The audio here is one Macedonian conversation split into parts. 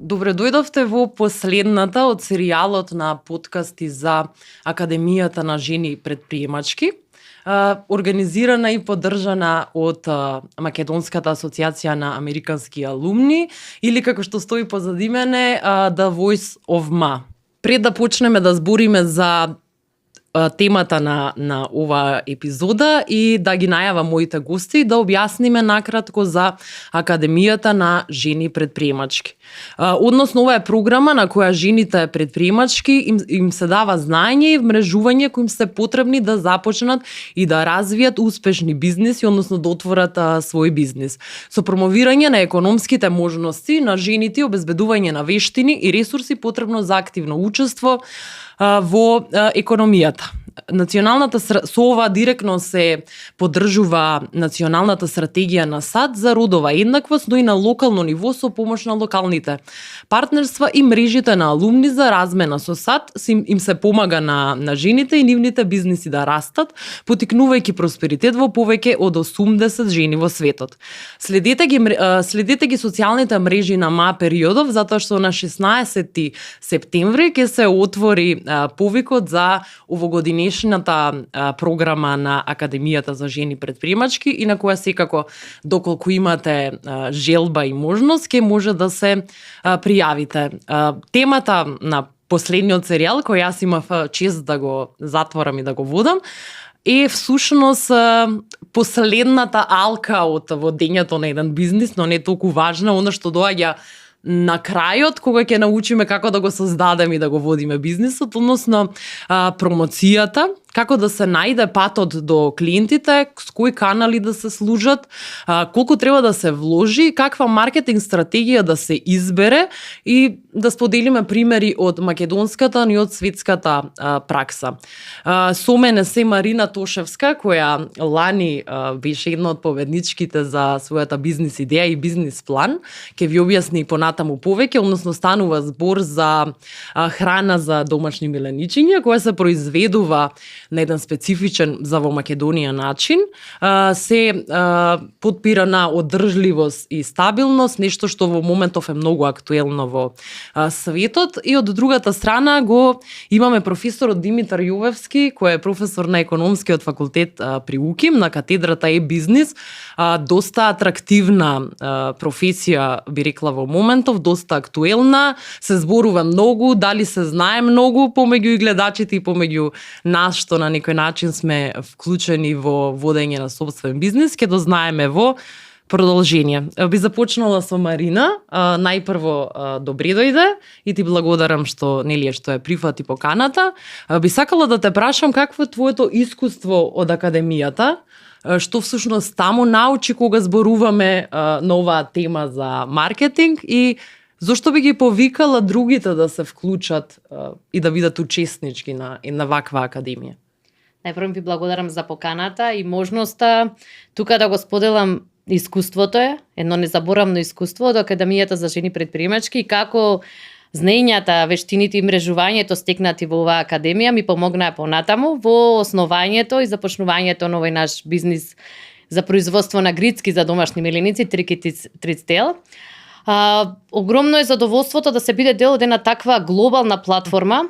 Добре дојдовте во последната од серијалот на подкасти за Академијата на жени предприемачки, организирана и поддржана од Македонската асоциација на американски алумни или како што стои позади мене, The Voice of Ma. Пред да почнеме да збориме за темата на ова епизода и да ги најава моите гости, да објасниме накратко за Академијата на жени предприемачки. Односно, ова е програма на која жените предприемачки им се дава знаење и вмрежување кои им се потребни да започнат и да развијат успешни бизниси, односно да отворат свој бизнис. Со промовирање на економските можности на жените, обезбедување на вештини и ресурси потребно за активно учество во економијата. Со ова директно се поддржува националната стратегија на САД за родова еднаквост, но и на локално ниво со помош на локалните партнерства и мрежите на алумни за размена со САД им се помага на жените и нивните бизниси да растат, потикнувајќи просперитет во повеќе од 80 жени во светот. Следете ги социјалните мрежи на МА периодов, затоа што на 16 септември ќе се отвори повикот за овогодинешната програма на Академијата за жени предприемачки и на која секако, доколку имате желба и можност, ќе може да се пријавите. Темата на последниот серијал, кој јас имав чест да го затворам и да го водам, е всушност последната алка од водењето на еден бизнис, но не толку важна, она што доаѓа на крајот, кога ќе научиме како да го создадеме и да го водиме бизнисот, односно промоцијата, како да се најде патот до клиентите, с кои канали да се служат, колку треба да се вложи, каква маркетинг стратегија да се избере и да споделиме примери од македонската, но и од светската пракса. Со мене се Марина Тошевска, која лани беше една од победничките за својата бизнис идеја и бизнис план. Ке ви објасни понатаму повеќе, односно станува збор за храна за домашни миленичиња, која се произведува на еден специфичен за во Македонија начин, се подпира на одржливост и стабилност, нешто што во моментов е многу актуелно во светот. И од другата страна го имаме професорот Димитар Јовевски, кој е професор на економскиот факултет при УКИМ, на катедрата Е-бизнис. Доста атрактивна професија, би рекла во моментов, доста актуелна, се зборува многу, дали се знае многу помеѓу и гледачите и помеѓу нас што на некој начин сме вклучени во водење на сопствен бизнис, ќе дознаеме во продолжение. Би започнала со Марина. Најпрво добре дојде и ти благодарам што ја прифати поканата. Би сакала да те прашам какво е твоето искуство од Академијата, што всушност таму научи кога зборуваме на оваа тема за маркетинг и зошто би ги повикала другите да се вклучат и да бидат учеснички на ваква академија? Најпрво ви благодарам за поканата и можноста тука да го споделам искуството едно незаборавно искуство од Академијата за жени предприемачки и како знаењата, вештините и мрежувањето стекнати во оваа академија ми помогнаа понатаму во основањето и започнувањето на овој наш бизнис за производство на грицки за домашни миленици Трицтел. Огромно е задоволството да се биде дел од една таква глобална платформа,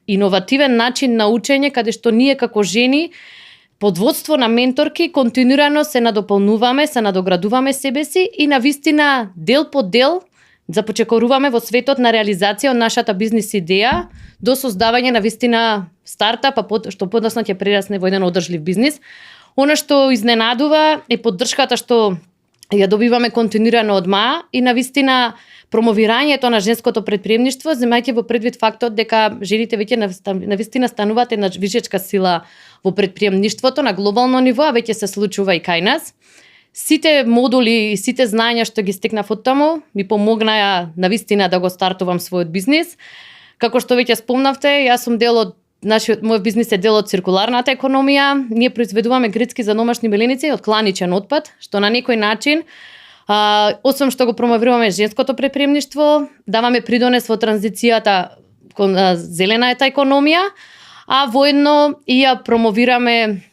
иновативен начин на учење, каде што ние како жени под водство на менторки континуирано се надополнуваме, се надоградуваме себе си и навистина дел по дел започекоруваме во светот на реализација од нашата бизнис идеја до создавање на вистина стартап, што подоцна ќе прерасне во еден одржлив бизнис. Она што изненадува е поддршката што ја добиваме континуирано од МА и навистина промовирањето на женското предприемништво, земајќи во предвид фактот дека жените веќе навистина стануваат една вишечка сила во предприемништвото на глобално ниво, а веќе се случува и кај нас. Сите модули и сите знаења што ги стекнав од таму ми помогнаа навистина да го стартувам својот бизнис. Како што веќе спомнавте, јас сум дел од мојот бизнис е дел од циркуларната економија. Ние произведуваме грицки за домашни миленици од кланичен отпад, што на некој начин освен што го промовираме женското предприемништво, даваме придонес во транзицијата кон зелената економија, а воедно и ја промовираме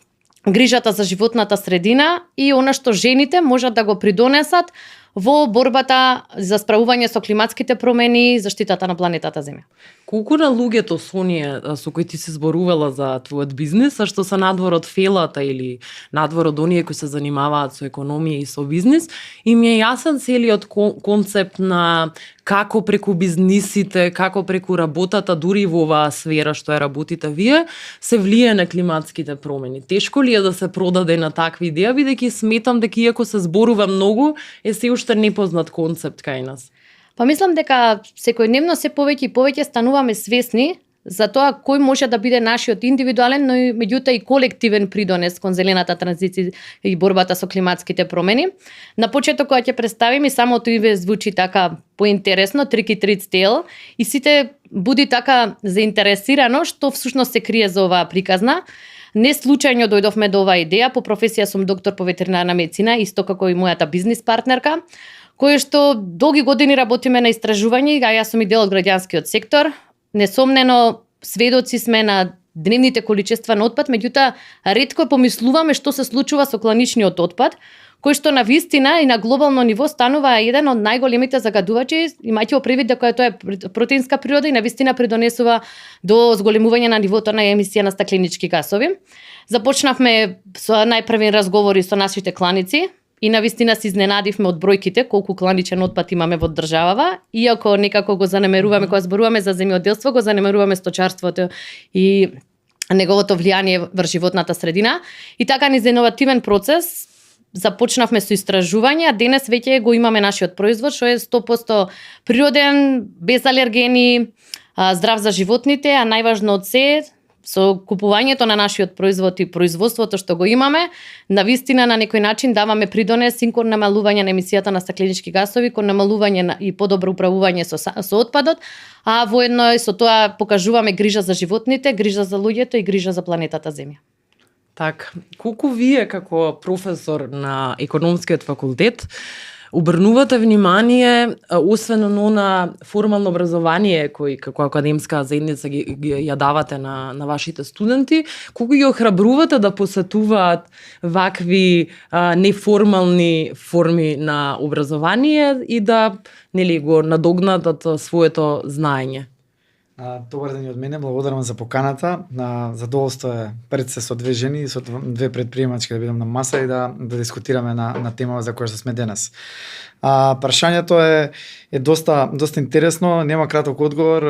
грижата за животната средина и она што жените можат да го придонесат во борбата за справување со климатските промени и заштитата на планетата Земја. Колку на луѓето со оние со кои ти се зборувала за твојот бизнис, а што се надвор од фелата или надвор од оние кои се занимаваат со економија и со бизнис, им е јасен целиот концепт на како преку бизнисите, како преку работата, дури во оваа сфера што ја работите вие, се влие на климатските промени. Тешко ли е да се продаде на такви идеја, бидејќи сметам дека иако се зборува многу, е се уште непознат концепт кај нас? Па мислам дека секојдневно се повеќе и повеќе стануваме свесни за тоа кој може да биде нашиот индивидуален, но и меѓутоа и колективен придонес кон зелената транзиција и борбата со климатските промени. На почеток кога ќе представиме, самото име звучи така поинтересно, Tricky Treat Tale, и сите буди така заинтересирано што всушност се крие за оваа приказна. Не случајно дојдовме до оваа идеја, по професија сум доктор по ветеринарна медицина, исто како и мојата бизнис партнерка, кој што долги години работиме на истражување, а јас сум и дел од граѓанскиот сектор. Несомнено, сведоци сме на дневните количества на отпад, меѓутоа ретко помислуваме што се случува со кланичниот отпад, кој што на вистина и на глобално ниво станува еден од најголемите загадувачи, имајќи предвид дека тоа е протеинска природа и на вистина придонесува до зголемување на нивото на емисија на стакленички гасови. Започнавме со најпрви разговори со нашите кланици, и на вистина се изненадивме од бројките колку кланичен отпад имаме во државава, иако некако го занемеруваме кога зборуваме за земјоделство, го занемеруваме сточарството и неговото влијание врз животната средина. И така низ иновативен процес започнавме со истражување, а денес веќе го имаме нашиот производ, што е 100% природен, без алергени, здрав за животните, а најважно од се, со купувањето на нашиот производ и производството што го имаме, на вистина на некој начин даваме придонес и кон намалување на емисијата на стакленички гасови, кон намалување и подобро управување со отпадот, а воедно и со тоа покажуваме грижа за животните, грижа за луѓето и грижа за планетата Земја. Так, колку вие како професор на економскиот факултет обрнувате внимание, освен на формално образование кој како академска заедница ја давате на вашите студенти, колку ги охрабрувате да посетуваат вакви неформални форми на образование и да го надогнатат своето знаење? Добар ден од мене, благодарам за поканата. Задоволство е пред се со две жени и со две предприемачки да бидам на маса и да дискутираме на тема за која што сме денес. Прашањето е доста интересно, нема краток одговор,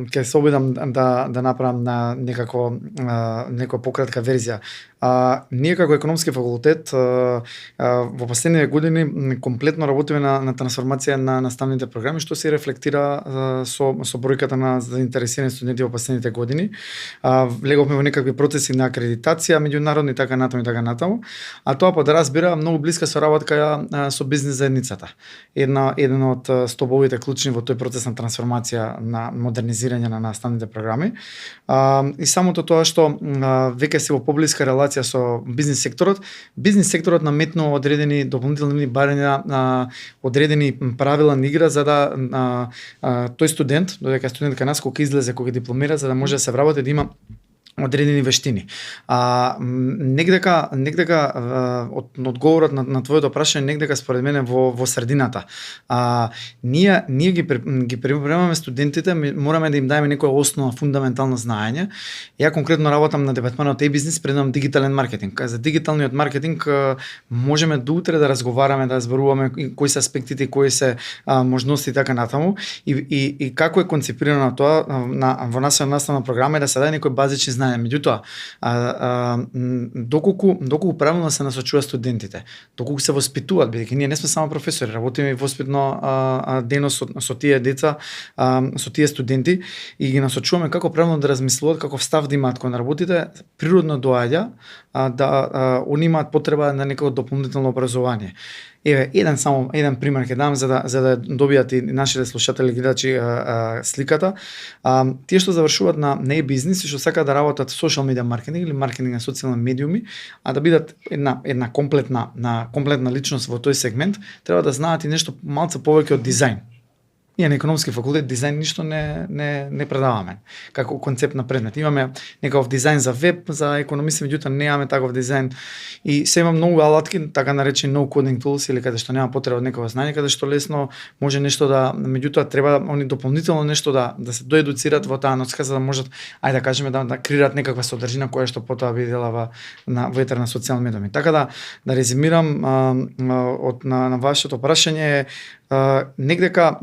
ќе се обидам да направам на некоја пократка верзија. Ние како економски факултет во последниве години комплетно работиме на трансформација на наставните програми, што се рефлектира со бројката на заинтересирани студенти во последните години. Влеговме во некакви процеси на акредитација меѓународни така натаму, а тоа подразбира многу блиска соработка со бизнис заедницата. Еден од столбовите клучни во тој процес на трансформација на модернизирање на наставните програми. И самото тоа што веќе се во поблиска релација со бизнис секторот. Бизнис секторот наметнува одредени дополнителни барања, одредени правила на игра за да тој студент, додека студент кај нас кога излезе, кога дипломира, за да може да се вработи, да има одредени вештини. Негдека од одговорот на твоето прашање, негдека според мене во средината. Ние ги припремаме студентите, мораме да им даеме некоја основа фундаментално знаење. Ја конкретно работам на департманот e-бизнис, предам дигитален маркетинг. За дигиталниот маркетинг можеме до утре да разговараме, да зборуваме кои се аспектите, кои се можности така натаму и како е концепирано тоа во наставна програма е да се даде некои базични знаења. Меѓутоа, доколку правилно се насочува студентите, доколку се воспитуваат, бидејќи ние не сме само професори, работиме и воспитно дејност со тие деца, со тие студенти и ги насочуваме како правилно да размислуваат, каков став да имаат кога работите, природно доаѓа да они имаат потреба на некој дополнително образование. Еве, еден пример ќе дам за да добијат и нашите слушатели гледачи сликата. Тие што завршуваат на e-бизнис и што сакаат да работат social media маркетинг или маркетинг на социјални медиуми, а да бидат една комплетна личност во тој сегмент, треба да знаат и нешто малце повеќе од дизајн. Ние на економски факултет дизајн ништо не предаваме како концепт на предмет. Имаме некаков дизајн за веб, за економисти, меѓутоа немаме таков дизајн. И се има многу алатки, така наречени no coding tools, или каде што нема потреба од некој знање, каде што лесно може нешто да, меѓутоа треба они дополнително нешто да се доедуцираат во таа ноцка, за да можат, ајде да кажеме, да креираат некаква содржина која што потоа би дела во етер на социјални медиуми. Така да резимирам на вашето прашање, негдека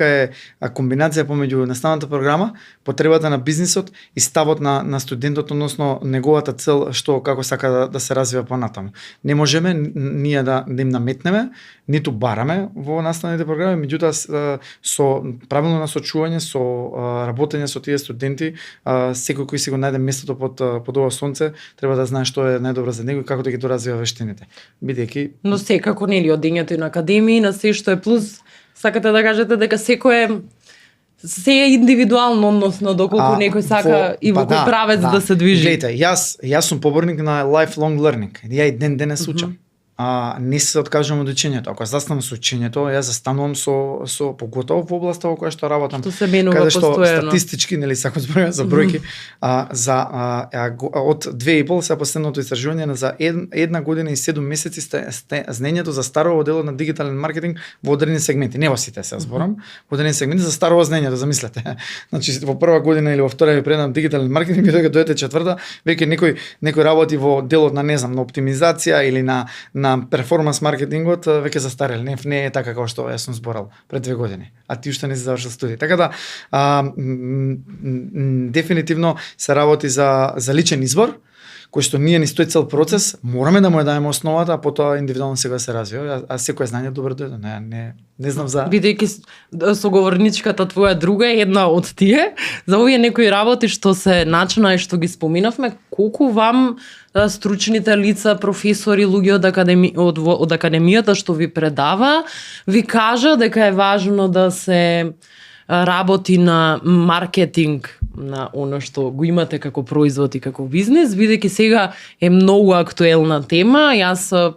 е комбинација помеѓу наставната програма, потребата на бизнисот и ставот на студентот, односно неговата цел што како сака да се развива понатаму. Не можеме ние да им наметнеме, ниту бараме во наставните програми, меѓутоа со правилно насочување, со работење со тие студенти, секој кој си го најде местото под ова сонце, треба да знае што е најдобро за него и како да ги доразвива вештините. Бидејќи Но секако нели одењето и на академии, на се што е плюс, сакате да кажете дека секој е индивидуално, односно доколку некој сака и во кој правец да се движи. Гледайте, јас сум поборник на lifelong learning. Ја и ден учам. Не се откажувам од учењето. Ако застанам со учењето, јас застанувам со поготово во областа во која што работам. Што се менува постојано. Статистички, нели сакам зборувам за бројки, од 2,5 се последното истражување за една година и 7 месеци знаењето застарува во делот на дигитален маркетинг во одредени сегменти. Не во сите се зборам, во одредени сегменти застарува знаењето, замислете. Значи во прва година или во втора ви предам дигитален маркетинг, кога дојдете четврта, веќе некој работи во делот на на оптимизација или на перформанс маркетингот, веќе застарел. Не е така како што јас сум зборал пред 2 години, а ти уште не си завршил студии. Така да дефинитивно се работи за личен избор, кој што ние ни стои цел процес, мораме да му ја дадеме основата, а потоа индивидуално сега се развива. А секое знање добро дојде. Не знам за... Бидејќи соговорничката твоја друга е една од тие, за овие некои работи што се начина и што ги споминавме, колку вам стручните лица, професори, луѓе од академијата што ви предава, ви кажа дека е важно да се работи на маркетинг на оно што го имате како производ и како бизнес, бидејќи сега е многу актуелна тема. Јас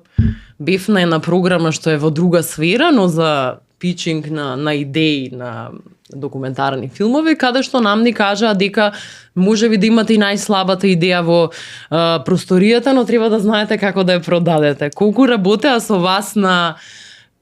бев на една програма што е во друга сфера, но за пичинг на идеи, на документарни филмови, каде што нам ни кажаа дека можеби да имате и најслабата идеја во просторијата, но треба да знаете како да ја продадете. Колку работеа со вас на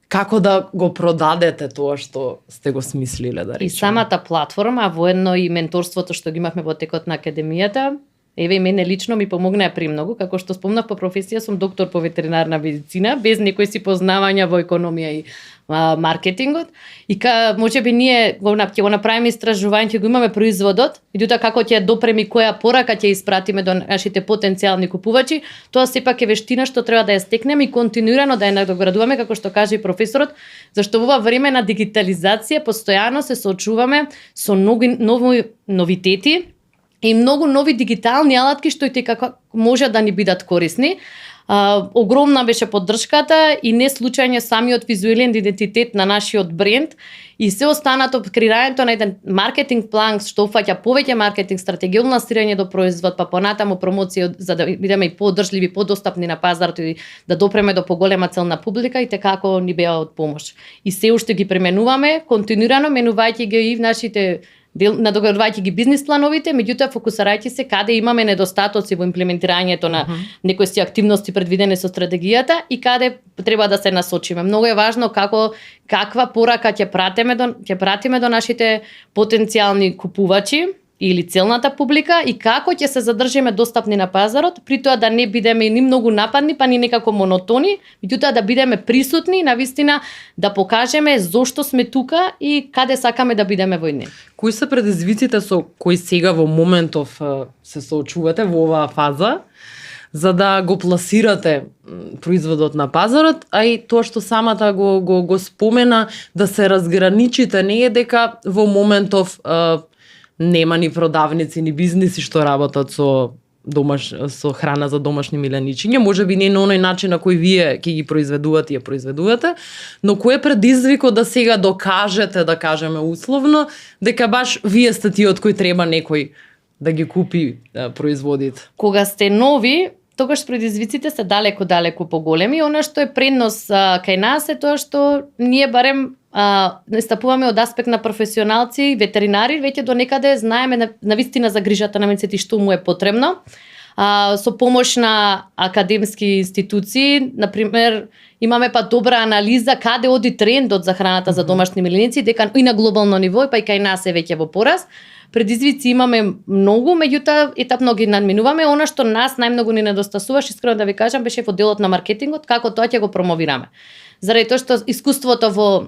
како да го продадете тоа што сте го смислиле, да речеме. И самата платформа, воедно и менторството што ги имавме во текот на академијата, еве и мене лично ми помогнаа премногу, како што спомнав, по професија сум доктор по ветеринарна медицина, без некои си познавања во економија и маркетингот. И можеби ние ќе го направиме истражување, ќе го имаме производот, меѓутоа како ќе допреми, која порака ќе испратиме до нашите потенцијални купувачи, тоа сепак е вештина што треба да ја стекнеме и континуирано да ја надоградуваме, како што каже и професорот, зашто во ова време на дигитализација постојано се соочуваме со нови новитети и многу нови дигитални алатки што и како може да ни бидат корисни. Огромна беше поддршката и не случајно самиот визуелен идентитет на нашиот бренд и се останато креирањето на еден маркетинг план што опфаќа повеќе маркетинг, стратегија лансирање до производ, па понатаму промоција за да бидеме и подржливи, подостапни на пазарот и да допреме до поголема целна публика и како ни беа од помош. И се уште ги пременуваме континуирано, менувајќи ги и в нашите надоградувајќи ги бизнис плановите, меѓутоа фокусирајќи се каде имаме недостатоци во имплементирањето на некои си активности предвидени со стратегијата и каде треба да се насочиме. Многу е важно каква порака ќе пратиме до нашите потенцијални купувачи или целната публика и како ќе се задржиме достапни на пазарот, при тоа да не бидеме ни многу нападни, па ни некако монотони, меѓутоа да бидеме присутни, навистина да покажеме зошто сме тука и каде сакаме да бидеме во неј. Кои се предизвиците со кои сега во моментов се соочувате во оваа фаза, за да го пласирате производот на пазарот, а и тоа што самата го спомена, да се разграничите, не е дека во моментов нема ни продавници, ни бизниси што работат со храна за домашни миленичиња, можеби не на оној начин на кој вие ќе ги произведувате и ја произведувате, но кој е предизвикот да сега докажете, да кажеме условно, дека баш вие сте тиот кој треба некој да ги купи производите? Кога сте нови, тогаш предизвиците се далеку поголеми. Она што е предност кај нас е тоа што ние барем настапуваме од аспект на професионалци, ветеринари, веќе до некаде знаеме на вистина за грижата на меците што му е потребно. Со помош на академски институции, например, имаме па добра анализа каде оди трендот за храната за домашни миленици, дека и на глобално ниво, па и кај нас е веќе во пораст. Предизвици имаме многу, меѓутоа етапно ги надминуваме. Она што нас најмногу ни недостасуваше, искрено да ви кажам, беше во делот на маркетингот, како тоа ќе го промовираме. Заради тоа што искуството во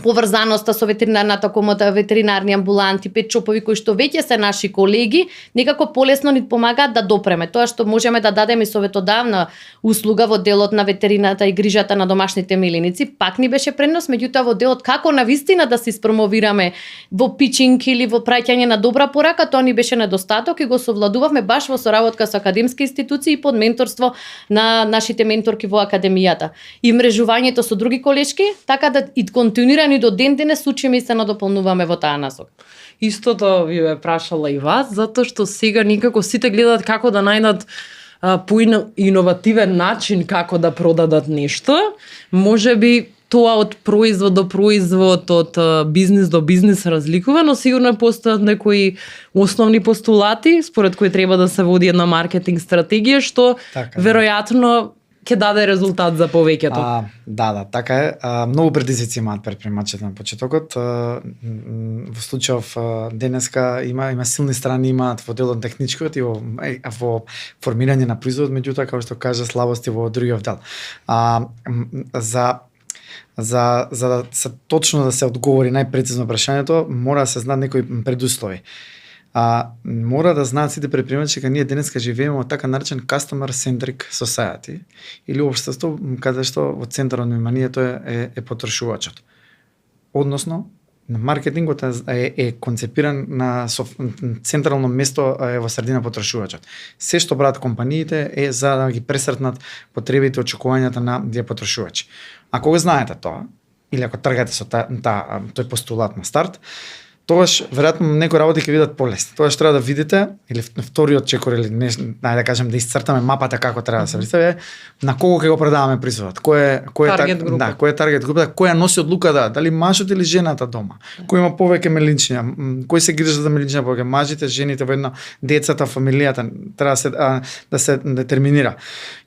поврзаноста со ветеринарната комора, ветеринарни амбуланти, пет чопови кои што веќе се наши колеги, некако полесно ни помагаат да допреме. Тоа што можеме да дадеме советодавна услуга во делот на ветерината и грижата на домашните миленици, пак ни беше предност, меѓутоа во делот како навистина да се испромовираме во пичинг или во праќање на добра порака, тоа ни беше недостаток и го совладувавме баш во соработка со академски институции и под менторство на нашите менторки во академијата. И мрежувањето со други колешки, така да и континуирано до ден денес учиме и се надополнуваме во таа насока. Истото ви бе прашала и вас, затоа што сега никако сите гледаат како да најдат по иновативен начин како да продадат нешто. Можеби тоа од производ до производ, од бизнис до бизнис разликува, но сигурно постојат некои основни постулати според кои треба да се води една маркетинг стратегија што веројатно ќе даде резултат за повеќето. Да, така е. Многу предизвици имаат предприемачите на почетокот. Во случајов денеска има силни страни, имаат во делот техничкиот и во формирање на производ, меѓутоа како што кажа слабости во другиот дел. За да се точно да се одговори најпрецизно прашањето, мора да се знаат некои предуслови. Мора да знаат сите предприемачи дека ние денеска живееме во така наречен customer centric society или општество каде што во центарот на вниманието е потрошувачот. Односно, маркетингот е концепиран со централно место во средина потрошувачот. Се што прават компаниите е за да ги пресретнат потребите и очекувањата на тие потрошувачи. Ако го знаете тоа, или ако тргате со тој постулат на старт, тогаш веројатно некои работи ќе бидат полесни. Тогаш треба да видите, или вториот чекор, или најде да кажем да исцртаме мапата како треба да се представи, на кого ќе го продаваме производот. Кој е таргет групата, која носи одлуката, дали мажот или жената дома. Кој има повеќе мелинчиња, кој се грижи за мелинчиња повеќе, мажите, жените, во една децата, фамилијата, треба да се детерминира.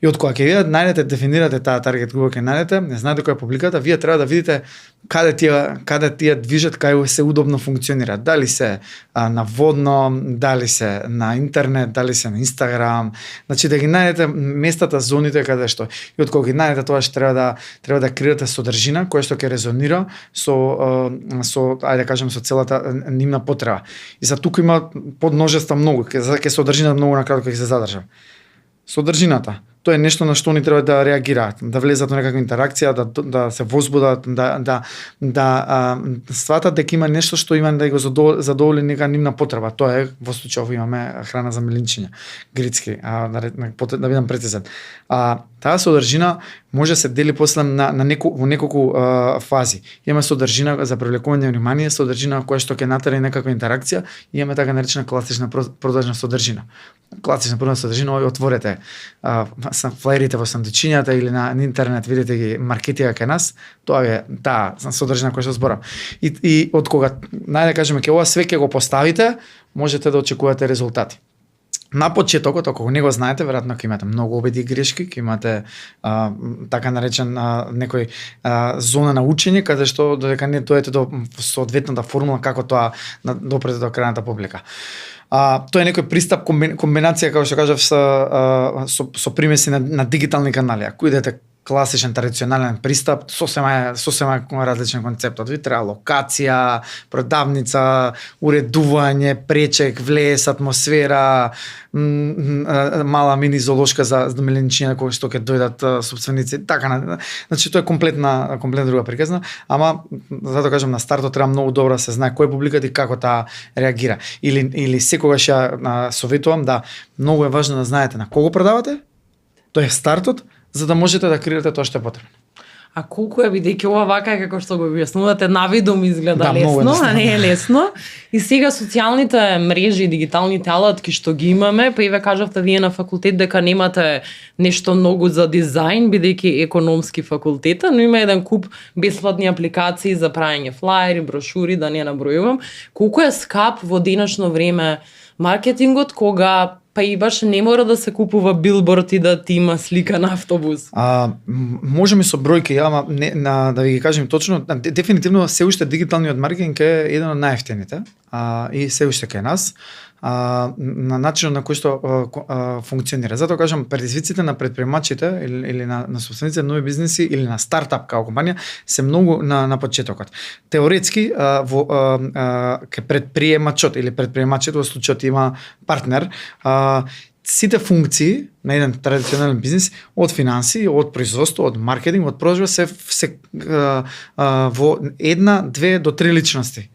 И од кога ќе најдете, дефинирате таа таргет група, ќе најдете, не знаете која е публиката, вие треба да видите каде тие движат, кај се удобно функционира. Дали се на водно, дали се на интернет, дали се на Инстаграм. Значи да ги најдете местата, зоните каде што. И од кога ги најдете, тоа што треба да креирате содржина која што ќе резонира со ајде да кажем со целата нивна потреба. И за тука има подмножества многу, ќе содржината многу на кратко ќе се задржам. Содржината. Тоа е нешто на што они треба да реагираат, да влезат во некаква интеракција, да се возбудат, да сватат дека има нешто што има да го задоволи нека нивна потреба. Тоа е во случајов имаме храна за мелинчиња, грицки, да бидам прецизен. Таа содржина може се дели после во неколку фази. Имаме содржина за привлекување внимание, содржина која што ќе натера некаква интеракција, и имаме така наречена класична продажна содржина. Класична продажна содржина, отворете флаерите во сандвичињата или на интернет, видите ги маркетинга кај нас, тоа е таа содржина која што зборам. И од кога најде да кажеме ќе ова све ќе го поставите, можете да очекувате резултати. На почетокот, ако не го знаете, веројатно ќе имате многу обиди и грешки, ќе имате така наречен некој зона на учење, каде што додека не дојдете до соодветната формула како тоа допрете до крајната публика. Тоа е некој пристап, комбинација, како што кажав, со примеси на дигитални канали. Ако идете класичен, традиционален пристап, сосема различен концептот. Ви треба локација, продавница, уредување, пречек, влез, атмосфера, мала мини зоолошка за мелинчиња кои што ќе дојдат собственици, така. Значи тоа е комплетна друга приказна, ама затоа кажам на стартот треба многу добро да се знае кој е публиката и како таа реагира. Или секогаш ја советувам да многу е важно да знаете на кого продавате. Тоа е стартот, за да можете да креирате тоа што е потребно. А колку е, бидејќи ова вака како што го објаснувате, навидом изгледа Да, многу лесно, а едноставно. не е лесно. И сега социјалните мрежи, дигиталните алатки што ги имаме, па и ве кажавте вие на факултет дека немате нешто многу за дизајн, бидејќи економски факултета, но има еден куп бесплатни апликации за правење флаери, брошури, да не набројувам. Колку е скап во денешно време маркетингот, кога па и баш не мора да се купува билборд и да ти има слика на автобус. Можеме со бројки, ама да ви ги кажем точно, дефинитивно се уште дигиталниот маркетинг е еден од најефтините, и се уште кај нас. На начинот на кој што функционира. Затоа кажам, предизвиците на предприемачите или на собствениците нови бизнеси или на стартап као компанија се многу на почетокот. Теоретски ке предприемачот или предприемачот во случајот има партнер, сите функции на еден традиционален бизнес, од финанси, од производство, од маркетинг, од продажба се во 1, 2 до 3 личности.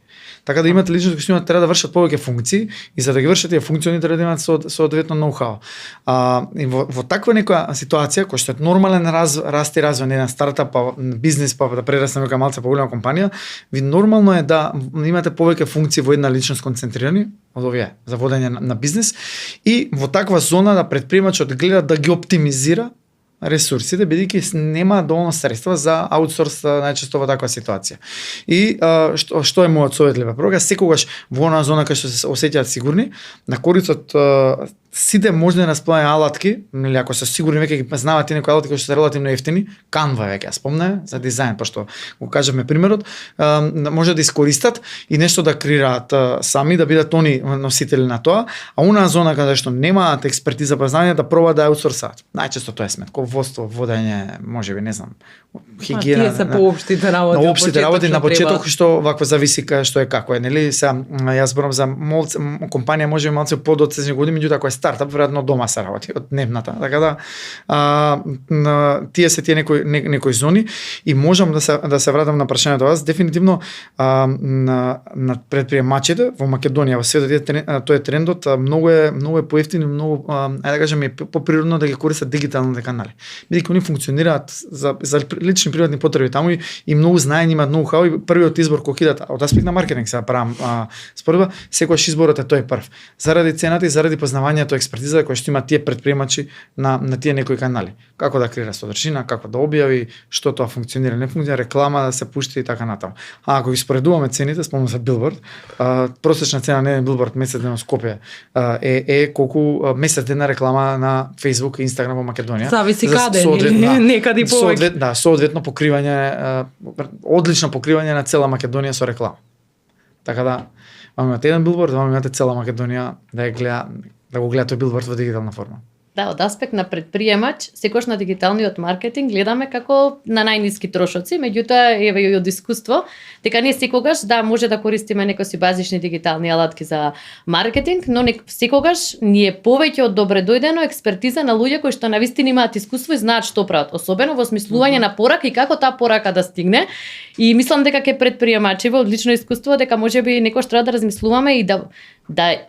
Така да имате личности кои што треба да вршат повеќе функции и за да ги вршат тие функции они треба да имаат соодветно ноу-хау. И во таква некоја ситуација која што е нормален раст и развој на еден стартап, бизнес, па да прерасне дека малце поголема компанија, ви нормално е да имате повеќе функции во една личност концентрирани од овие за водење на бизнес и во таква зона да предприемачот гледа да ги оптимизира ресурсите, бидејќи нема доволно средства за аутсорс најчесто во таква ситуација. И што е мојот совет лепа? Прво, секогаш во онаа зона кај што се осеќаат сигурни, на корицот сите можни располагања алатки, или ако се сигурни веќе ги знаат тие некои алатки кои се релативно ефтини, Canva веќе ја спомнаме за дизајн, пошто го кажавме примерот, може да искористат и нешто да креираат сами, да бидат они носители на тоа, а онаа зона каде што немаат експертиза па знаење да пробаат да аутсорсаат. Најчесто тоа е сметководство, водење, можеби не знам, хигиена. Тие се поопштите работи. На општите работи на почеток што вакво зависи што е како е, нели? Сега јас зборам за компанија можеби малце подоцнежни години, меѓутоа ако е стартап, веројатно дома се работи од дневната. Така да тие се тие некои зони и можам да се вратам на прашањето вас. Дефинитивно на предприемачите во Македонија, во светот тој е трендот, многу е поевтино, многу ајде да кажеме поприродно да ги користат дигиталните канали. Бидејќи они функционираат за лични приватни потреби таму и многу знаење имаат ноу-хау и првиот избор кој кидат од аспект на маркетинг сега правам споредба, секогаш изборот е тој прв. Заради цената и заради познавањето, експертиза која што имаат тие предприемачи на тие некои канали. Како да креира содржина, како да објави, што тоа функционира, не функционира, реклама да се пушти и така натаму. Ако ги споредуваме цените, спомнам за билборд, просечна цена на еден билборд месец ден во Скопје е колку месец дена реклама на Facebook и Instagram во Македонија. Зависи каде, некаде повеќе. Соодветно покривање, одлично покривање на цела Македонија со реклама. Така да, имате еден билборд, имате цела Македонија да го гледа тој билборд во дигитална форма. Да, од аспект на предприемач, секош на дигиталниот маркетинг гледаме како на најниски трошоци, меѓутоа еве и од искуство, дека не секогаш може да користиме некои базични дигитални алатки за маркетинг, но секогаш ни е повеќе од добре дојдено експертиза на луѓе кои што навистина имаат искуство и знаат што прават, особено во смислување на порака и како таа порака да стигне. И мислам дека ке предприемачи во одлично искуство дека можеби некош треба да размислуваме и да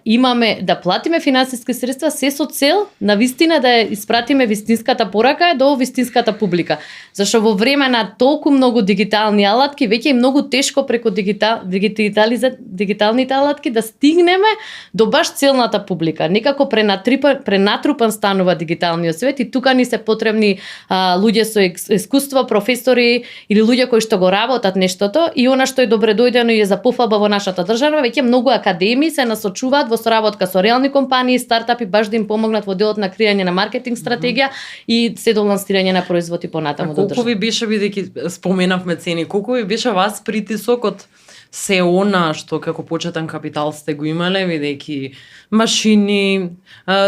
имаме, да платиме финансиски средства се со цел на вистина да испратиме вистинската порака до вистинската публика. Зашто во време на толку многу дигитални алатки веќе е многу тешко преку дигиталните алатки да стигнеме до баш целната публика. Некако пренатрупан станува дигиталниот свет и тука ни се потребни луѓе со искуство, професори или луѓе кои што го работат нештото и она што е добре дојдено и е за пофаба во нашата држава, веќе многу академии се насочуваат во соработка со реални компании, стартапи баш да им помогнат во делот на креање на маркетинг стратегија и се до лансирање на производи понатаму до држава. Колку ви беше, бидејќи споменавме цени, колку ви беше вас притисокот се она што како почетен капитал сте го имале, бидејќи машини,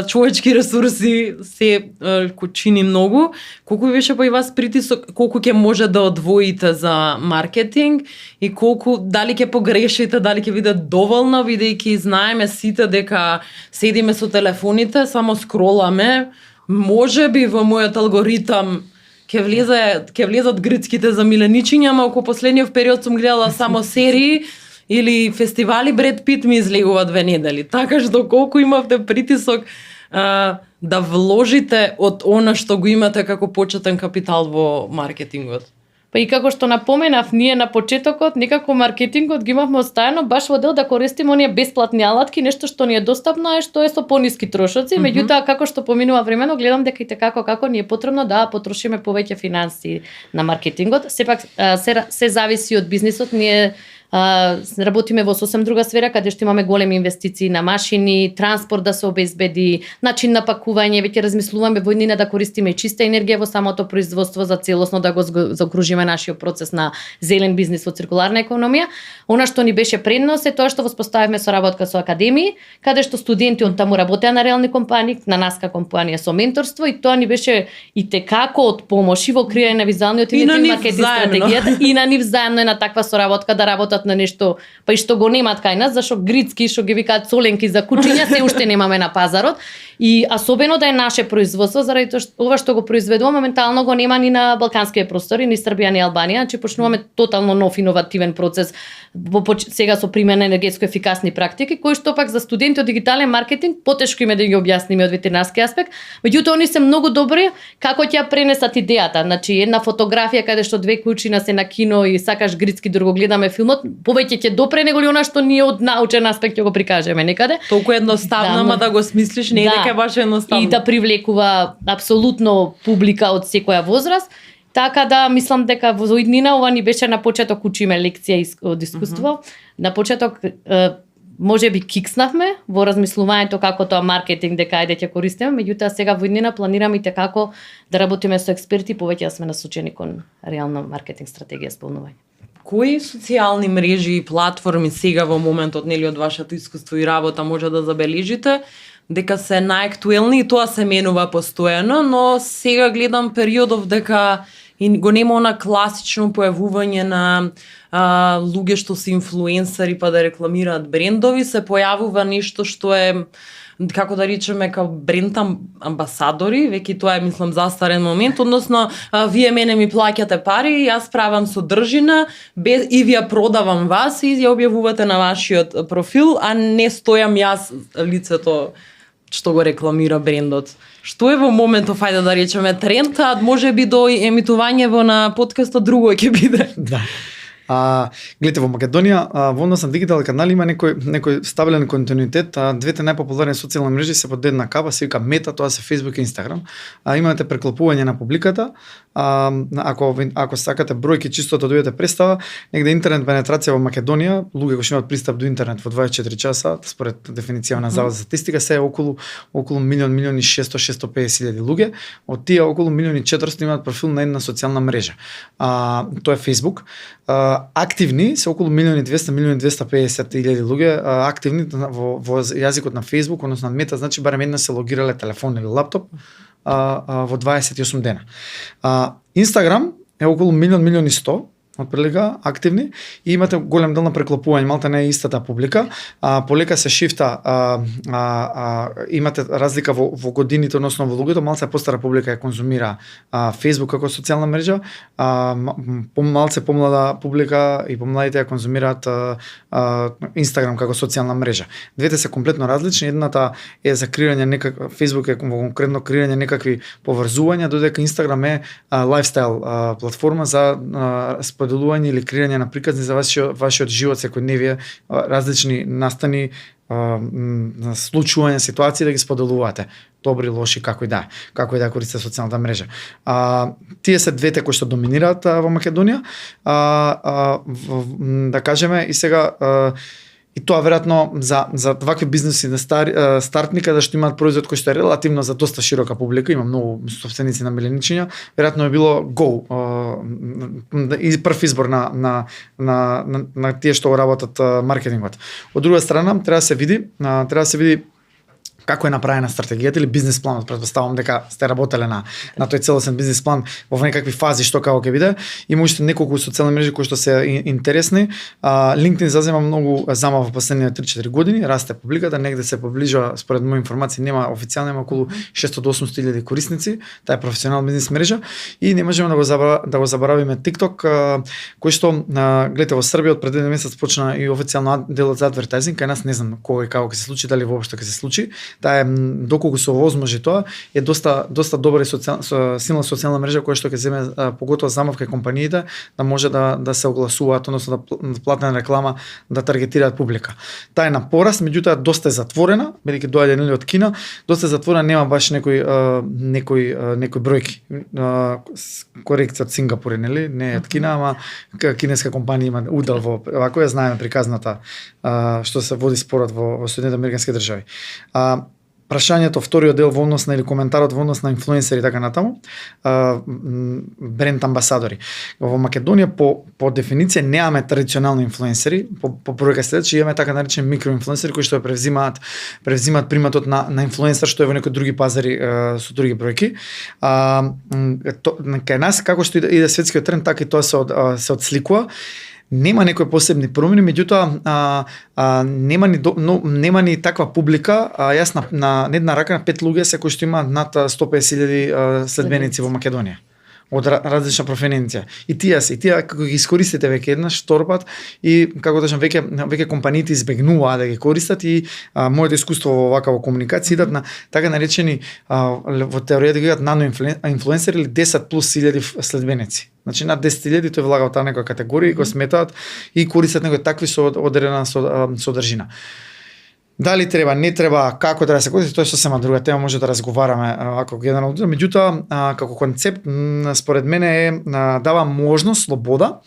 човечки ресурси се чини многу, колку ви беше па и вас притисок, колку ќе може да одвоите за маркетинг и колку дали ќе погрешите, дали ќе биде доволно, бидејќи знаеме сите дека седиме со телефоните, само скроламе, можеби во мојот алгоритам ќе влезат грицките за миленичиња, ама околу последниот период сум гледала само серии или фестивали Бред Пит ми излегува 2 недели. Така што колку имавте притисок да вложите од она што го имате како почетен капитал во маркетингот? Па и како што напоменав, ние на почетокот некако маркетингот ги имавме оставено баш во дел да користиме оние бесплатни алатки, нешто што ни е достапно е што е со пониски трошоци, меѓутоа како што поминува времено, гледам дека и како ни е потребно да потрошиме повеќе финанси на маркетингот. Сепак се зависи од бизнисот. Ние работиме во сосем друга сфера, каде што имаме големи инвестиции на машини, транспорт да се обезбеди, начин на пакување, веќе размислуваме во иднина да користиме чиста енергија во самото производство за целосно да го заокружиме нашиот процес на зелен бизнис во циркуларна економија. Она што ни беше предност е тоа што воспоставивме соработка со академии, каде што студенти од таму работеа на реални компании, на наска компанија со менторство, и тоа ни беше и текако од помош и во креање на визуалниот и маркетинг стратегијата, и на нив заедно е на таква соработка да работат на нешто, па и што го немат кај нас, зашто грицки, што ги викаат соленки за кучиња, се уште немаме на пазарот. И особено да е наше производство, заради тоа што ова што го произведуваме моментално го нема ни на балканските простори, ни Србија, ни Албанија, значи почнуваме тотално нов иновативен процес сега со примена енергетско ефикасни практики, кои што пак за студенти од дигитален маркетинг потешко име да ги објасниме од ветеринарски аспект, меѓутоа они се многу добри како ќе ја пренесат идејата. Значи една фотографија каде што две кучина се на кино и сакаш грицки да го гледаме филмот, повеќе ќе допре него ли она што ние од научен аспект ќе го прикажеме некаде. Толку едноставно, ама да го смислиш не е дека е баш едноставно. И да привлекува апсолутно публика од секоја возраст. Така да мислам дека во иднина ова ни беше на почеток учиме лекција од искуство. На почеток можеби кикснавме во размислувањето како тоа маркетинг дека ајде ќе користиме, меѓутоа сега во иднина планираме и како да работиме со експерти, повеќе да сме насочени кон реална маркетинг стратегија сполнување. Кои социјални мрежи и платформи сега во моментот нели од вашето искуство и работа може да забележите дека се најактуелни, и тоа се менува постојано, но сега гледам периодов дека и го нема она класично појавување на луѓе што се инфлуенсери па да рекламираат брендови, се појавува нешто што е како да речеме као бренд амбасадори, веќе тоа е мислам застарен момент, односно вие мене ми плаќате пари, јас правам содржина и ви ја продавам вас и ја објавувате на вашиот профил, а не стојам јас лицето што го рекламира брендот. Што е во моментов, ајде да речеме, тренд, а може би до емитување на подкастот друго ќе биде. Да. Гледате, во Македонија во однос на дигитални канали има некој стабилен континуитет. Двете најпопуларни социјални мрежи се под една капа, се вика Мета, тоа се Facebook и Instagram. Имате преклопување на публиката. Ако сакате бројки чисто да дојдете представа, негде интернет пенетрација во Македонија, луѓе кои имаат пристап до интернет во 24 часа, според дефиниција на Завод за статистика, се е околу 1.600.000 луѓе. Од тие околу 1.400.000 имаат профил на една социјална мрежа. Тоа е Facebook. Активни се околу 1.200.000 луѓе активни во јазикот на Facebook, односно на Мета, значи барем една се логирале телефон или лаптоп во 28 дена. Инстаграм е околу 1.100.000 отприлика активни и имате голем дел на преклопување, малта не е истата публика, полека се шифта, имате разлика во годините, односно во луѓето, малце постара публика ја конзумира Facebook како социјална мрежа, малце помлада публика и помладите ја конзумираат Instagram како социјална мрежа. Двете се комплетно различни, едната е за креирање Facebook е конкретно креирање некакви поврзувања, додека Instagram е лајфстайл платформа за споделување или креирање на приказни за вашиот живот секојдневие, различни настани, случувања, ситуации да ги споделувате. Добри, лоши, како и да користите социјалната мрежа. Тие се двете кои што доминираат во Македонија. Да кажеме и сега и тоа веројатно за вакви бизнеси на стартни каде што имаат производ кој што е релативно за доста широка публика, има многу собственици на меленичиња, веројатно е било go и прв избор на тие што работат маркетингот. Од друга страна треба да се види како е направена стратегијата или бизнис планот. Претпоставувам дека сте работеле на тој целосен бизнис план во некакви фази што како ќе биде. Има уште неколку социјални мрежи кои што се интересни. LinkedIn зазема многу замав во последните 3-4 години, расте публиката, негде се поближува, според мои информации нема официјално, има околу 600 до 800.000 корисници. Таа е професионална бизнис мрежа и не можеме да го заборавиме TikTok, кој што гледате во Србија од пред 1 месец почна и официјално делот за адвертайзинг, кај нас не знам кој како ќе се случи, дали воопшто ќе се случи. таа е доколку се возможи тоа е доста добра и силна социјална мрежа која што ќе земе поготоа замав кај компаниите да може да се огласуваат, односно да платена реклама да таргетираат публика. Таа е на пораст, меѓутоа доста е затворена, бидејќи доаѓа нели од Кина, доста е затворена, нема баш некои бројки. Корекција од Сингапур, нели? Не е од Кина, ама кинеска компанија има удел во вако ја знаеме приказната што се води спорот во Соединените американски држави. Прашањето, вториот дел во однос на или коментарот во однос на инфлуенсери и така натаму, бренд амбасадори. Во Македонија по дефиниција немаме традиционални инфлуенсери, по бројка следејќи имаме така наречени микроинфлуенсери кои што ја превзимаат приматот на инфлуенсер што е во некои други пазари со други бројки. Кај нас како што иде светскиот тренд, така и тоа се отсликува. Нема некои посебни промени, меѓутоа нема ни таква публика. Јас на една рака на 5 луѓе се кои што имаат над 150.000 следбеници во Македонија од различна профененција. И тие како ги искористите веќе еднаш, вторпат и како кажам веќе компаниите избегнуваат да ги користат и моето искуство во вакава комуникација идат на така наречени во теоријата ги нано инфлуенсери или 10 плюс 1000 следбеници. Значи над 10.000 тој влага во таа некоја категорија и го сметаат и користат некои такви со одредена содржина. Дали треба, не треба, како треба да се користи, тоа е сосема друга тема, може да разговараме ако генерално. Меѓутоа, како концепт, според мене дава можност, слобода,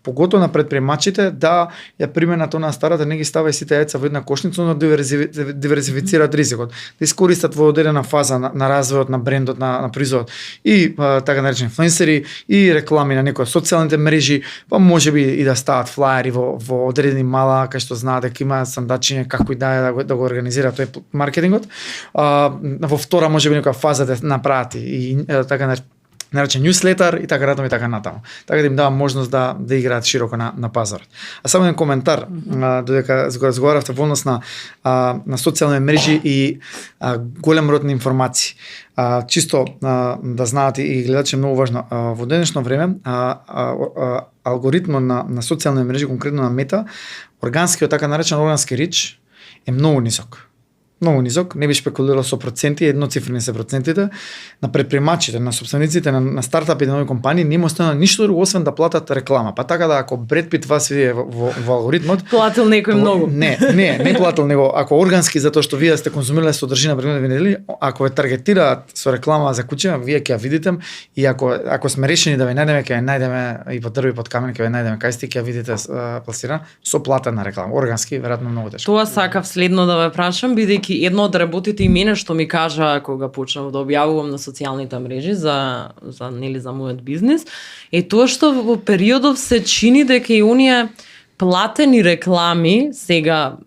поготово на претприемачите да ја применат онаа старата, не ги става и сите јајца во една кошница, но диверзифицираат ризикот, да искористат во одредена фаза на развојот на брендот, на производот и така наречени инфлуенсери и реклами на некои социјалните мрежи, па можеби и да стават флаери во одредени мала кај што знаат дека има сандачиња како и да го организира тој маркетингот. Во втора можеби некоја фаза да направат и така наречен newsletter и така натаму и така натаму. Така да им дава можност да играат широко на пазарот. А само еден коментар, додека разговаравте во однос на социјални мрежи и голем род на информации. Чисто да знаат и гледачи многу важно, во денешно време алгоритмот на социјални мрежи, конкретно на Мета, органскиот така наречен органски рич е многу нисок. Многу нисок, не би спекулирал со проценти, едноцифрени се процентите. На предприемачите, на сопствениците на стартапи и нови компании нема остана ништо друго освен да платат реклама. Па така да ако Бред Пит вас види во алгоритмот, платил некој многу. Не платил него, ако органски затоа што вие сте конзумирале содржина претходните недели, ако ве таргетираат со реклама за куќа, вие ќе ја видите и ако сме решени да ве најдеме, ќе ве најдеме и под дрво и под камен, ќе ве најдеме кај сте, ќе ја видите пласирана со платена реклама. Органски веројатно многу тешко. Тоа сакав следно да ве прашам, бидејќи едно од работите и мене што ми кажа кога почнав да објавувам на социјалните мрежи за мојот бизнис, е тоа што во периодов се чини дека и оние платени реклами, сега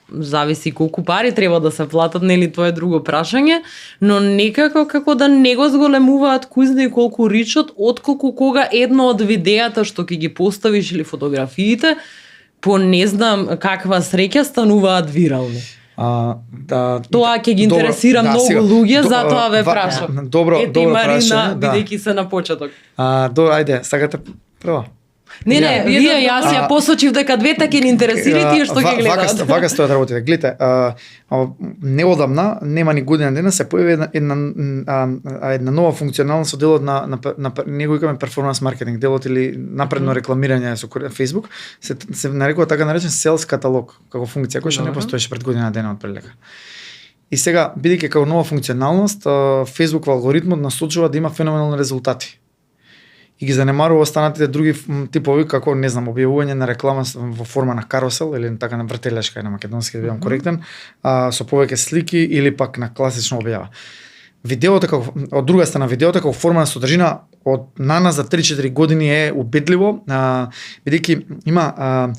зависи колку пари треба да се платат, нели тоа е друго прашање, но некако како да не го зголемуваат кој знае колку ричот, отколку кога едно од видеата што ќе ги поставиш или фотографиите, по не знам каква среќа стануваат вирални. Тоа ќе ги интересира многу луѓе, затоа ве прашам. Добро Марина, бидејќи се на почеток. Ајде, сакате прво. Не, вие јас ја посочив дека двете ќе ни интересира тие што ги гледаат. Вака стојат работите. Гледате, неодамна, нема ни година дена, се појави една нова функционалност со делот на него викаме перформанс маркетинг, делот или напредно рекламирање со Facebook, се нарекува така наречен sales каталог, како функција која што не постоеше пред година дена отприлика. И сега, бидејќи како нова функционалност, Facebook во алгоритмот насочува да има феноменални резултати. И ги занемарува останатите други типови, како, не знам, објавување на реклама во форма на карусел или така на вртелешка, на македонски да бидам коректен, со повеќе слики или пак на класична објава. Видеото како од друга страна, видеото како форма на содржина од наназад за 3-4 години е убедливо, бидејќи има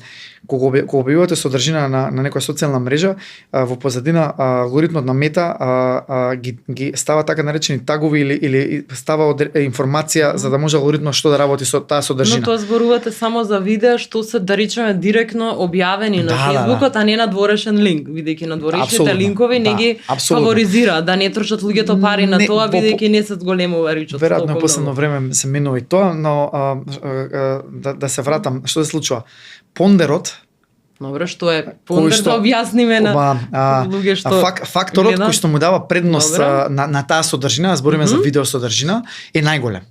кога објавувате содржина на некоја социјална мрежа, во позадина алгоритмот на Мета ги става така наречени тагови или става информација за да може алгоритмот што да работи со таа содржина. Но тоа зборувате само за видеа што се да речеме директно објавени на Фејсбукот, а не на дворешен линк, бидејќи на дворешните линкови не ги фаворизира да не трошат луѓето пари на тоа бидејќи не се зголемува ричот. Веројатно последно време се менува и тоа, но да се вратам, што се случува? Пондерот Добро, што е Кој Ponder што- да објасниме на луѓе што факторот гледат. кој што му дава предност Добро. на таа содржина, збориме за видео содржина, е најголем.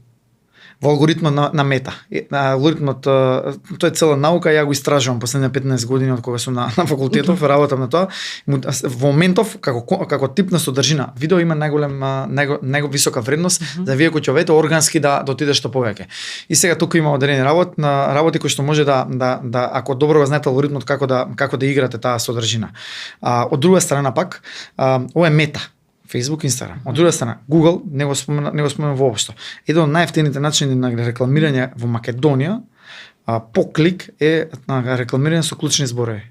Во алгоритмот на Мета. Алгоритмот, тоа е цела наука, ја го истражувам последните 15 години од кога сум на факултетов, работам на тоа. Во моментов како тип на содржина, видео има највисока вредност за вие кои ќе овете органски да отиде што повеќе. И сега тука има одредени работи кои што може да ако добро го знаете алгоритмот како да играте таа содржина. Од друга страна пак, ова е Мета. Facebook, Instagram. Од друга страна, Google не го споменам воопшто. Еден од најевтините начини на рекламирање во Македонија по клик е на рекламирање со клучни зборови.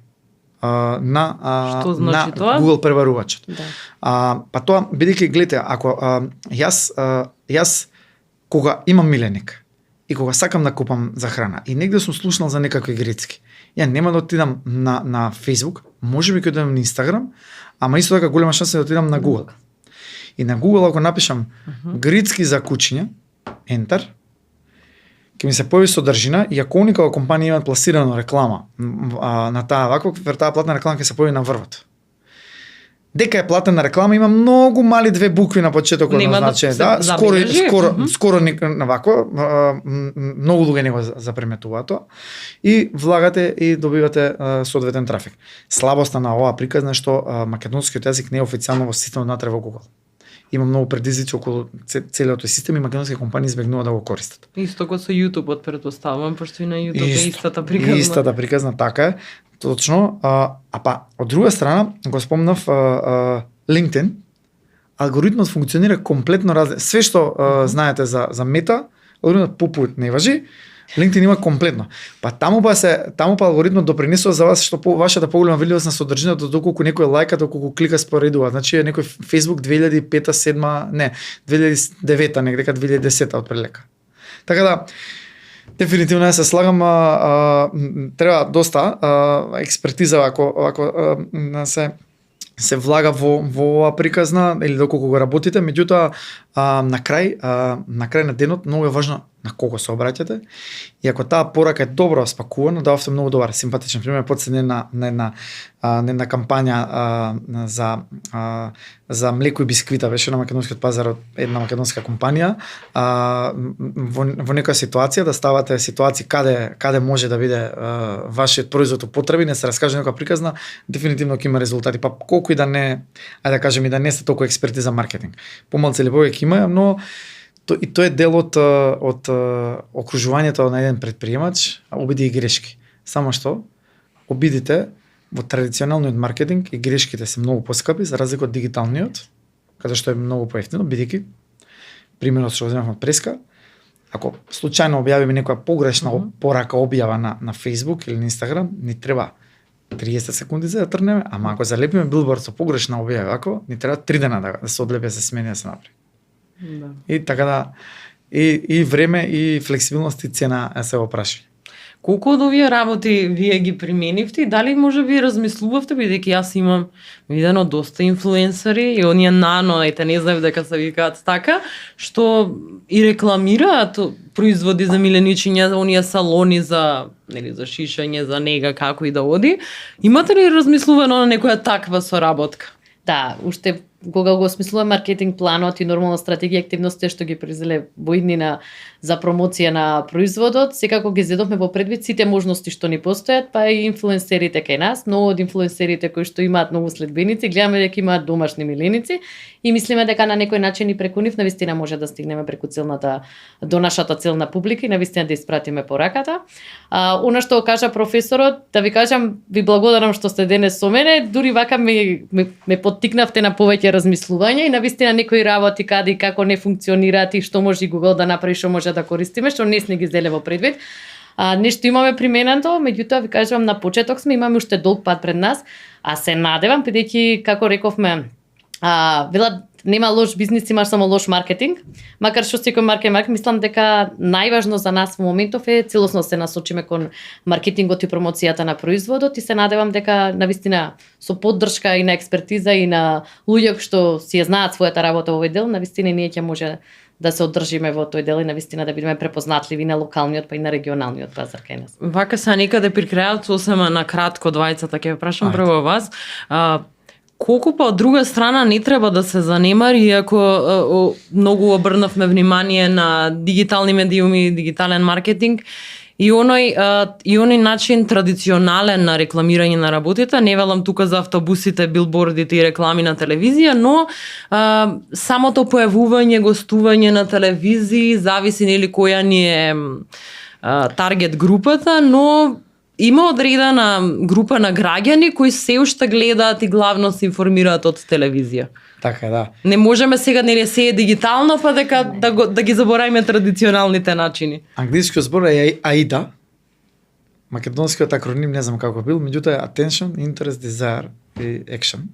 Што значи тоа? Google пребарувачот. Да. Па тоа, бидејќи гледате, ако јас кога имам миленик и кога сакам да купам за храна и негде сум слушнал за некакви грицки, ја нема да отидам на Facebook, можеби ќе одам на Instagram, ама исто така голема шанса да отидам на Google. И на Google ако напишам грицки за кучиња, ентер, ќе ми се појави содржина и ако уникава компанија имаат пласирано реклама на таа ваква, таа платна реклама ќе се појави на врвот. Дека е платена реклама има многу мали две букви на почетокот на значење, да, скоро на вакво, многу луѓе не го заприметуваат тоа и влагате и добивате соодветен трафик. Слабоста на оваа приказна е што македонскиот јазик не е официјално во системот внатре во Google. Има многу предизвици околу целиот тој систем и македонски компании избегнуваат да го користат. Исто како со YouTube претпоставувам, пошто и на YouTube е истата приказна. Истата приказна, така е. Точно, па од друга страна го спомнав LinkedIn, алгоритмот функционира комплетно различно. Све што знаете за Мета, алгоритмот попут не важи, LinkedIn има комплетно. Па таму па алгоритмот допринесува за вас што вашата поголема видливост на содржината доколку некој лајка, доколку клика споредува. Значи некој Facebook 2005, 7, не, 2009 негдека 2010 отприлика. Така да дефинитивно ја се слагам, треба доста експертиза ако се влага во оваа приказна или доколку го работите, меѓутоа на крај на денот многу е важно на кого се обраќате и ако таа порака е добро спакувана, дававте многу добар симпатичен пример подседне на една кампања за млеко и бисквита беше на македонскиот пазар од една македонска компанија, во некоја ситуација да ставате ситуации каде може да биде вашиот производ употреби, не се раскаже некоја приказна, дефинитивно ќе има резултати, па колку и да не, ајде да кажем и да не сте толку експерти за маркетинг. Помалку или повеќе има, но и тоа е дел од окружувањето на еден предприемач, обиди и грешки. Само што обидите во традиционалниот маркетинг и грешките се многу поскапи за разлика од дигиталниот, каде што е многу поевтино, бидејќи примерот што земавме од преска, ако случајно објавиме некоја погрешна порака објава на Facebook или на Instagram, ни треба 30 секунди за да трнеме, ама ако залепиме билборд со погрешна објава, ако ни треба 3 дена да се одлепи, се смени, да се направи. Да. И така да и време и флексибилност и цена се опраши. Колку од овие работи вие ги применивте и дали може би размислувавте, бидејќи јас имам видено доста инфлуенсери и оние нано, не знам дека се викаат така, што и рекламираат производи за миленичиња, оние салони за шишање, за нега, како и да оди. Имате ли размислувано на некоја таква соработка? Да, уште кога го осмислува маркетинг планот и нормална стратегија активности што ги произвеле во иднина за промоција на производот, секако ги зедовме во предвид сите можности што ни постојат, па и инфлуенсерите кај нас, многу од инфлуенсерите кои што имаат многу следбеници, гледаме дека имаат домашни миленици и мислиме дека на некој начин и преку нив навистина може да стигнеме преку до нашата целна публика и навистина да испратиме пораката. Она што кажа професорот, да ви кажам, ви благодарам што сте денес со мене, дури вака ме поттикнавте на повеќе размислување и навистина некои работи каде и како не функционираат и што може Google да направи, што може да користиме, што не сме ги зеле во предвид. Нешто имаме применато, меѓутоа ви кажувам на почеток сме, имаме уште долг пат пред нас, а се надевам бидејќи како рековме, велат нема лош бизнис, има само лош маркетинг. Макар што секој маркетинг, мислам дека најважно за нас во моментов е целосно се насочиме кон маркетингот и промоцијата на производот и се надевам дека навистина со поддршка и на експертиза и на луѓе што си ја знаат својата работа во овој дел, навистина ние ќе може да се одржиме во тој дел и навистина да бидеме препознатливи на локалниот па и на регионалниот пазар кај нас. Вака са некаде при крајот, сосема на кратко двајцата ќе ве прашам прво вас. Колку па од друга страна не треба да се занемари, иако многу обрнавме внимание на дигитални медиуми, дигитален маркетинг, и оној начин традиционален на рекламирање на работите, не велам тука за автобусите, билбордите и реклами на телевизија, но самото појавување, гостување на телевизии, зависи нели која ни е таргет групата, но има одредена група на граѓани кои се уште гледаат и главно се информираат од телевизија. Така, да. Не можеме сега нели се е дигитално, па дека да ги заборавиме традиционалните начини. Англискиот збор е AIDA. Македонскиот акроним не знам како бил, меѓутоа е Attention, Interest, Desire и Action.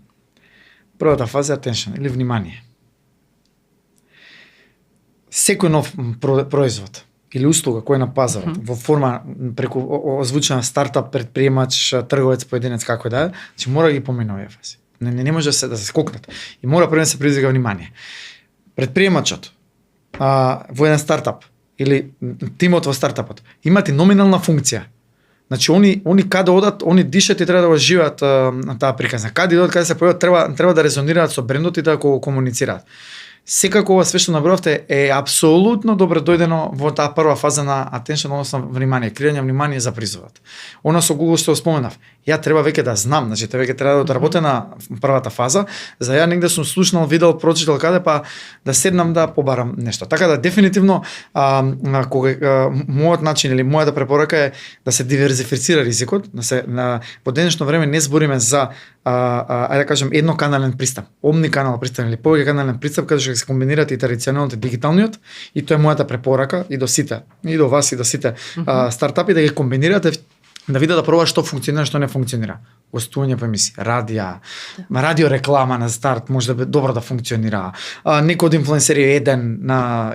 Првата фаза е Attention или внимание. Секој нов производ или услуга која е на пазарот во форма преку озвучена стартап, предприемач, трговец, поединец како да е, значи мора да ги помине овие фази. Не може да се скокнат. И мора прво да се предизвика внимание. Предприемачот во еден стартап или тимот во стартапот имате номинална функција. Значи они каде одат, они дишат и треба да го живеат таа приказна. Каде одат, каде се појават, треба да резонираат со брендот и да го комуницираат. Секако ова све што набравте е апсолутно добро дојдено во таа прва фаза на attention, односно внимание, креање внимание за призовот. Она со Google што споменав, ја треба веќе да знам, значи веќе треба да работам на првата фаза, за ја негде сум слушнал, видел, прочитал каде, па да седнам да побарам нешто. Така да дефинитивно мојот начин или мојата препорака е да се диверзифицира ризикот, да се во денешно време не збориме за ајде да кажем едноканален пристап, омниканал пристап или повеќе канален пристап каде што се комбинираат и традиционалниот и дигиталниот, и тоа е мојата препорака и до сите, и до вас и до сите стартапи да ги комбинирате, да видат да пробаат што функционира, што не функционира. Гостување по емисии, радио реклама на старт може да добро да функционира. Некој од инфлуенсери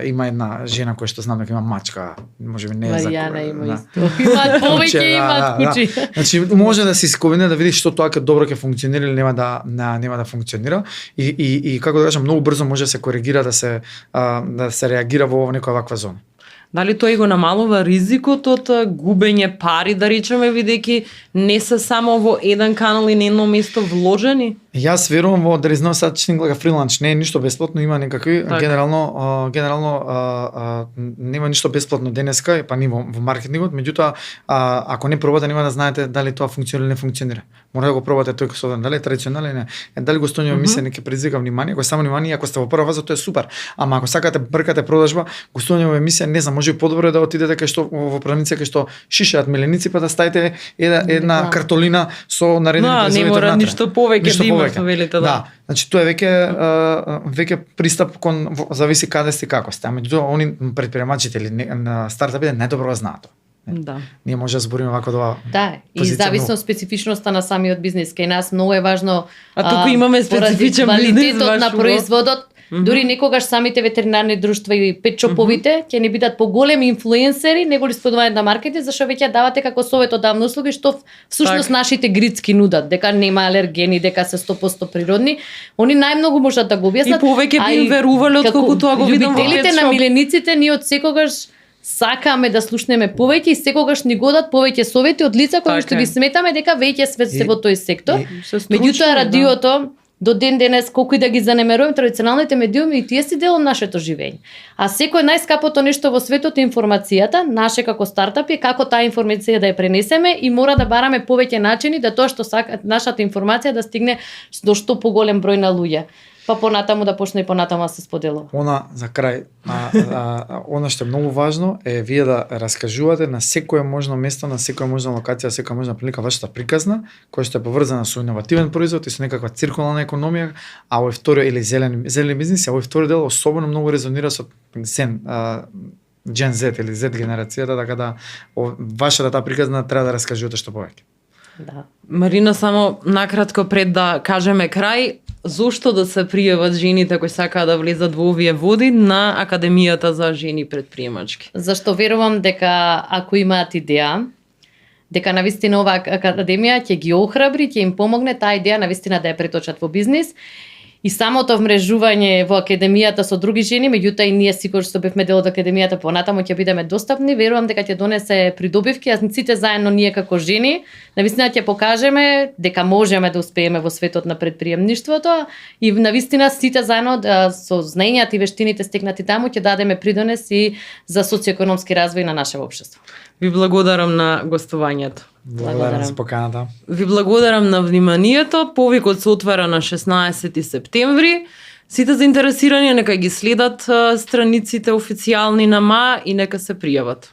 има една жена која што знам дека има мачка, можеби не е за Маријана има исто. Имаат повеќе, имаат кучи. Значи може да се искомбинира да видиш што тоа добро ќе функционира или нема да функционира и како да кажам многу брзо може да се коригира, да се реагира во некоја ваква зона. Дали тој го намалува ризикот од губење пари, да речеме, бидејќи не се само во еден канал и на едно место вложени? Јас верувам во there is no such thing like a free lunch. Не е ништо бесплатно, има некакви генерално нема ништо бесплатно денеска, па ни во маркетингот, меѓутоа ако не пробате нема да знаете дали тоа функционира или не функционира. Мора да го пробате тој со дали е традиционален или не. Дали гостување емисија не ќе предизвика внимание, ако само внимание, ако сте во прва фаза тоа е супер. Ама ако сакате бркате продажба, гостување во емисија не знам, може подобро да отидете кај што во правници кај што шишеат миленици, па да ставите една картолина со наредени производи. Не мора ништо повеќе да има, велите, да. Значи тоа е веќе пристап кон зависи каде сте, како сте. Ама меѓутоа они предприемачите или на стартапите најдобро знаат тоа. Да. Ние може да збориме вако тоа. Да, и зависно од специфичноста на самиот бизнес. Кај нас многу е важно туку имаме специфичен бизнес на производот. Дури некогаш самите ветеринарни друштва и петчоповите ќе не бидат поголеми инфлуенсери него ли споделување на маркетинг, зашто веќе давате како совет одамна услуги што всушност нашите грицки нудат, дека нема алергени, дека се 100% природни. Они најмногу можат да го објаснат. И повеќе би им верувале отколку тоа го видам во љубителите на милениците, ние од секогаш сакаме да слушнеме повеќе и секогаш ни годат повеќе совети од лица кои што ги сметаме дека веќе се во тој сектор. Меѓутоа радиото до ден денес, колку и да ги занемеруваме, традиционалните медиуми и тие си дел од нашето живење. А секој најскапото нешто во светот е информацијата, наше како стартапи, како таа информација да ја пренесеме и мора да бараме повеќе начини да тоа што сака нашата информација да стигне до што поголем број на луѓе. Па понатаму да почне и понатаму да се споделува. Она за крај, она што е многу важно е вие да раскажувате на секое можно место, на секоја можна локација, секоја можна прилика вашата приказна, која што е поврзана со иновативен производ и со некаква циркуларна економија, а овој втори или зелени бизнис, а овој втори дел особено многу резонира со Gen Z или Z генерацијата, така да вашата таа приказна треба да раскажувате што повеќе. Да. Марина, само накратко пред да кажеме крај, зошто да се пријават жените кои сакаат да влезат во овие води на Академијата за жени предприемачки? Зашто верувам дека ако имаат идеја, дека навистина оваа академија ќе ги охрабри, ќе им помогне таа идеја навистина да ја преточат во бизнис и самото вмрежување во академијата со други жени, меѓутоа и ние сигурно што бевме дел од академијата понатаму ќе бидеме достапни, верувам дека ќе донесе придобивки, а сите заедно ние како жени, навистина ќе покажеме дека можеме да успееме во светот на предприемништвото и навистина сите заедно со знаењата и вештините стекнати таму ќе дадеме придонес и за социоекономски развој на нашето општество. Ви благодарам на гостувањето. Благодарам за поканата. Ви благодарам на вниманието. Повикот се отвара на 16 септември. Сите заинтересирани нека ги следат страниците официјални на МА и нека се пријават.